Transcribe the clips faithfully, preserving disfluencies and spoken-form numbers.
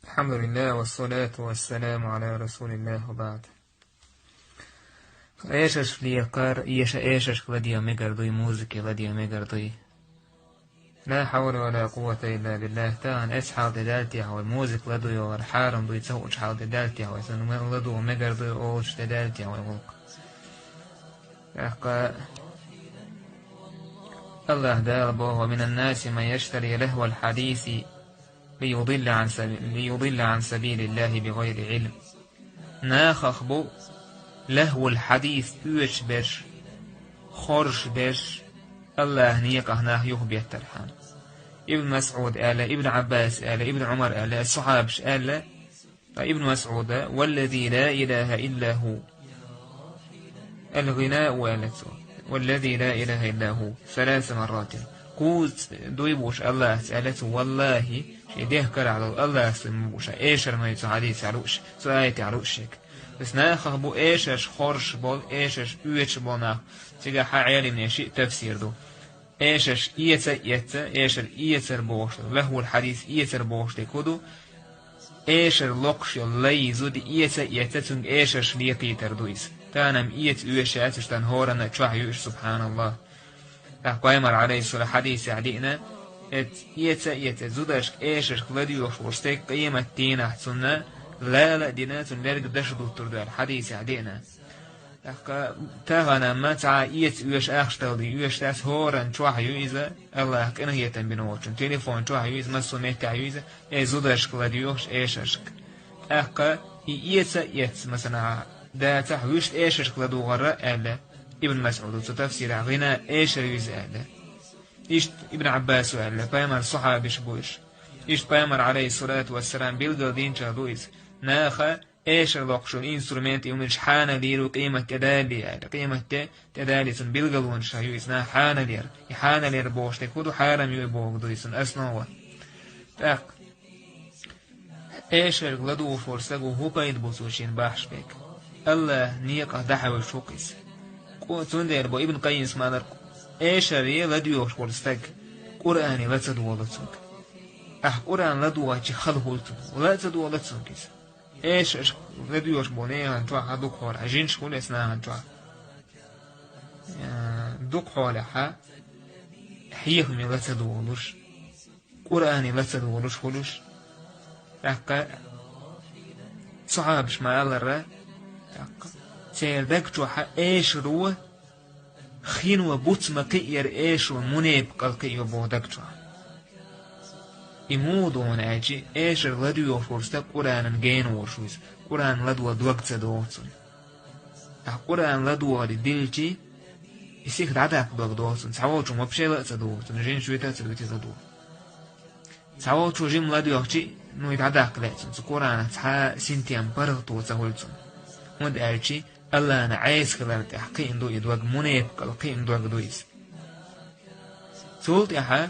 الحمد لله والصلاة والسلام على رسول الله وبعد. Эшарш лекхар, эша-, эшаршка ладийгӀа мегар дуй, музыке ладийгӀа мегар дуй. لا حول ولا قوة إلا بالله. Тахан эцу хьал тӀе даьлла техьа вай, музыка ладугӀар хьарам дуй ца хуучу хьал тӀе даьлла техьа вай, цунна ладугӀа мегар дуй олучу тӀе даьлла техьа вай гӀуллакх. ТӀаккха АллахӀ Дала боху: ومن الناس من يشتري لهو الحديث ليضل عن سبيل، ليضل عن سبيل الله بغير علم. Нахах бу лахӀвул хьадис оьцуш берш, хоржуш берш, АллахӀан некъах нах юхабеттархьама. Ибн МасӀуда аьлла, Ибн Ӏаббаса аьлла, Ибн Ӏумара аьлла, сахьабаша аьлла, ткъа Ибн МасӀуда: والذي لا إله إلا هو. الغناء аьлла цо. والذي لا إله إلا هو. ثلاث مرات. Кхузза дуй бууш АллахӀца аьлла цо, валлахӀи, шен дегӀ карахь долу АллахӀца дуй ма бу ша, эшар ма ю цу хьадисехь лууш, цу аятехь лууш шега. Ас нахах бу эшарш хоржуш болу, эшарш оьцуш болу нах. Цигахь хьан Ӏелимне шиъ тафсир ду. Эшарш эца а эцца, эшар эцар бохуш, лахӀвул хьадис эцар бохуш дерг хӀун ду? Эшар локхуш йолу лай зуда эца а эцца, цуьнга эшарш лекхийтар ду иза. Тахана-м эца оьшуш яц уьш, тахана хӀоранна а чохь ю уьш, субхьаналлахӀ. ТӀаккха Пайхамар, Ӏалайхиссалам, хьадисехь диъна, эц-, эца а эцца, зударшка эшаршка ладоьгӀуш волу стаг къематдийнахь цунна лала а дина, цунна лерг даш дуттур ду аьлла, хьадисехь диъна. ТӀаккха тахана-м цхьа а эца оьшу ахча талла дий, оьшуш дац, хӀоранна чохь ю иза, АллахӀа къинхетам бина волчун. Телефон чохь ю иза, массо а меттехь ю иза, э, зударшка ладоьгӀуш эшаршка. ТӀаккха и эца а эцца, масала, дацахь, вуьшта эшаршка ладугӀар аьлла, Ибн МасӀуда цу тафсирехь гӀина эшар ю иза аьлла. Иштта Ибн Ӏаббаса аьлла, пайхамар сахьабаш бу уьш. Иштта пайхамар, Ӏалайхиссалату вассалам, билгал динчух ду иза. Наха эшар локхуш йолу инструмент и хӀуманаш хьанал йийр ву къематде далале аьлла. Къематде тӀедалале цунна билгалонаш ю иза, наха хьанал яр. И хьанал яр бохуш дерг хӀун ду, хьарам ю и бохург ду иза цунна основа. ТӀаккха эшарга ладугӀуш волу стага хӀун пайда бу цо шена бахьаш берг? АллахӀан некъах дӀахьевзаш ву-кх иза. Къу-, цундела бо Ибн Къаййима ма-аллара, эшаре ладоьгӀуш волу стаг Къуръане ла ца догӀало цуьнга. Ахь Къуръан ладогӀийча хала хуьлу цуьнга, ла а ца догӀало цуьнга иза. Эшаршка ладоьгӀуш болу нехан чохь а дукха хьолахь, жинаш хуьлу эцу нахана чохь а. Э, дукха хьолахь, хьехаме ла ца догӀалуш, Къуръане ла ца догӀалуш хуьлуш. ТӀаккха сахьабаш ма-аллара, тӀаккха церан даг чохь а эшаро хино буц ма-кхиъара, эшаро мунепакъалла кхио боху даг чохь. И муха ду хьуна аьлча, эшар ладоьгӀуш волу стаг Къуръанан гена волуш ву иза, Къуръан ладогӀа дог ца догӀу цунна. Ахь Къуръан ладогӀаре дилчи, и сиха дӀадаккха дог догӀу цунна, цхьаволчунна вообще ла а ца догӀу цунна, жинаш вита а ца вити ладогӀа. Цхьаволчо жима ладоьгӀчи, ну, и дӀадаккха лаьа цунна, цу Къуръанах цхьа а синтем, паргӀато ца хуьлу цунна. ХӀунда аьлча АллахӀана Ӏеса хилар тӀехь кхиъна ду и дог, мунепакъалла кхиъна дог ду иза. Цул тӀаьхьа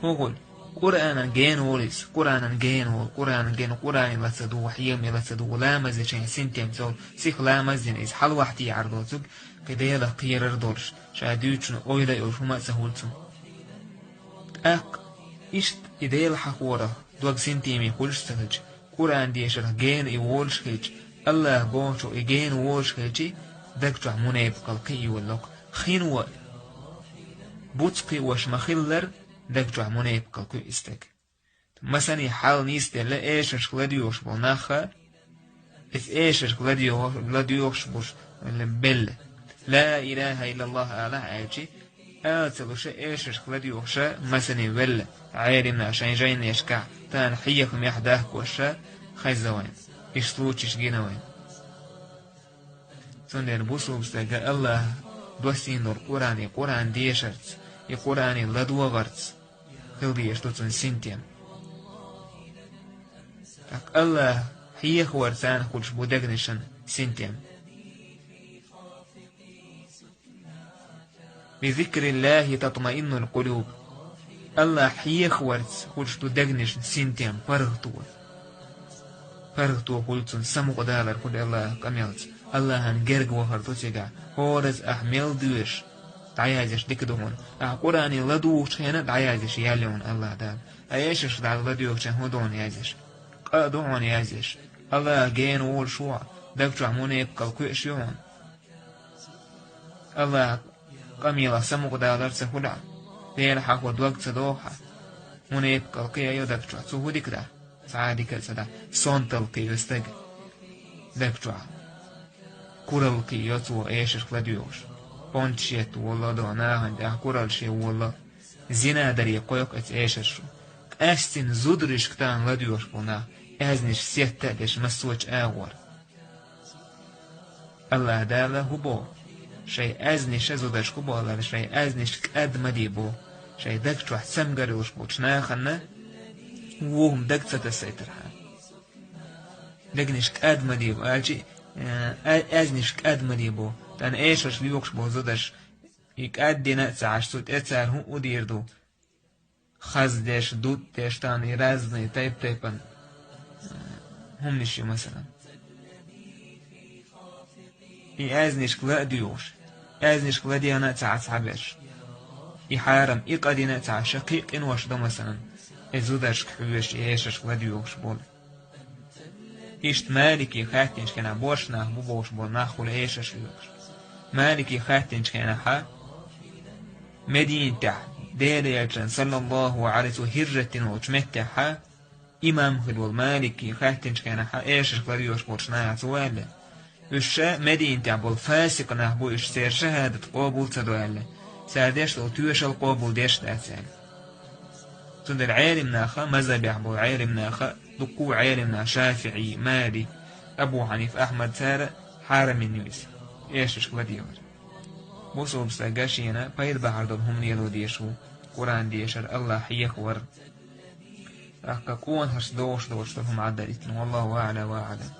хӀун хуьлу? Къуръанан гена волу иза, Къуръанан гена волу, Къуръанан гена, Къуръане ла ца догӀу, хьехаме ла ца догӀу, ламаз дича шайн синтем ца хуьлу, сиха ламаз дина иза, хьалавахьта яхьар доцург, кхин Делах кхерар долуш, ша дуьйцучунна ойла а йолуш хӀума а ца хуьлу цунна. ТӀаккха иштта и Дела хьахорах дог синтеме хуьлуш ца хилча, Къуръан дешарх гена и волуш хилча, АллахӀа бохучо и гена волуш хилчи, даг чохь мунепакъалла кхиъ йолало-кх. Хино, буц кхиош ма-хиллара, даг чохь мунепакъалла кхуьу и стаг. Масане хьал нисделла эшаршка ладоьгӀуш болу нах а, иза эшаршка ладоьгӀу-, ладоьгӀуш буш белла. Ла илаха иллаллах алахь аьлчи, ала ца луша эшаршка ладоьгӀуша масане велла, Ӏелимна шайн жайнашкахь, тахана хьехамехь дахкоша хезна вайн, иштта случайш гина вайн. Цундела бусулба стага АллахӀа доссийна долу Къуръан, и Къуръан дешарца, и Къуръане ладогӀарца хила дезаш ду цунна синтем. ТӀаккха АллахӀ хьехавар царна хуьлуш бу дегнашна синтем. «Бизикриллахи татмаиннул къулуб». АллахӀ хьехаварца хуьлуш ду дегнашна синтем, паргӀато. ПаргӀато хуьлу цунна, самукъадалар хуьлу АллахӀан къамелца. АллахӀан герга вахар ду цигахь. ХӀоразза ахь мел доьшу, дӀаязъеш дика ду хьуна. Ахьа Къуръане ладугӀучу хенахь дӀаязъеш ял ю хьуна АллахӀ Дала. Ткъа эшарш дӀа ладугӀучу хенахь хӀун ду хьуна язъеш? Къа а ду хьуна язъеш. АллахӀ гена волуш ву хьо, даг чохь мунепакъал кхуьуш ю хьуна. АллахӀ къамелах самукъадалар ца хуьлахь, Делан хьахо дог ца дохахь, мунепакъал кхиа йо даг чохь, цо хӀун дика дац? Цхьа а дика а ца дац. Сонталла кхиа йо стаг даг чохь. Куралла кхиа йо цо эшарх ладоьгӀуш. Понташ етта волало, нахана тӀехь куралла шен волало. Зина даре кхойкху эца эшаршу. Къаьстина зударшка тахана ладоьгӀуш болу нах, аьзнаш сетта а деш массочу агӀор. АллахӀ Дала хӀун боху? Шайн аьзнаш а зударшка хӀун боху аьлла, шайн аьзнаш кӀад ма де боху. Шайн даг чохь цамгар йолуш болчу нахана вон хӀума даг ца тасийтархьама. Дегнаш кӀад ма де боху, аьлчи, э, а-, аьзнаш кӀад ма де боху. Тахана эшарш лоьхуш болу зударш, и кӀад дина а ца Ӏаш, цу тӀе цара хӀун а дийр ду? Хаздеш, дутдеш, тахана и разный тайп-тайпана, э, хӀуманаш ю, масалан. И аьзнашка ла а доьгӀуш, аьзнашка ладегӀна а ца Ӏа цхьаберш. И хьарам, и къа дина а ца Ӏаш, кхин а къинош ду, масалан, и зударшка хьоьжуш, и эшаршка ладоьгӀуш болу. Иштта Малике хаьттинчу хенахь, боьрша нах бу бохуш болу нах хуьлу эшарш лоьхуш. Малике хаьттинчу хенахьа, Мединатехь, Делан элчан, саллаллаху алейхи ва саллям, хӀижрат дина волчу меттехьа, имам хир волу Малике хаьттинчу хенахьа, эшарх ларйош болчу нахаца ву аьлла. Уьш ша Мединатехь болу фасикъ нах бу, уьш церан шахӀадат къобал ца до аьлла. Цара деш долу тоьшалла къобал деш дац аьлла. Цундела Ӏелим наха, мазхабехь болу Ӏелим наха, дуккха а Ӏелим наха, ШафиӀи, Малик, Абу Хьанифа, Ахьмад, цара хьарамин ю иза, эшаршка ладегӀар. Бусулба стага шена пайда бахьар долу хӀума лело дезаш ву, Къуръан дешар, АллахӀ хьехавар. ТӀаккха къонахашца догӀуш долуш долу хӀума Ӏадда дитина. Валлаху аъла ва аълам.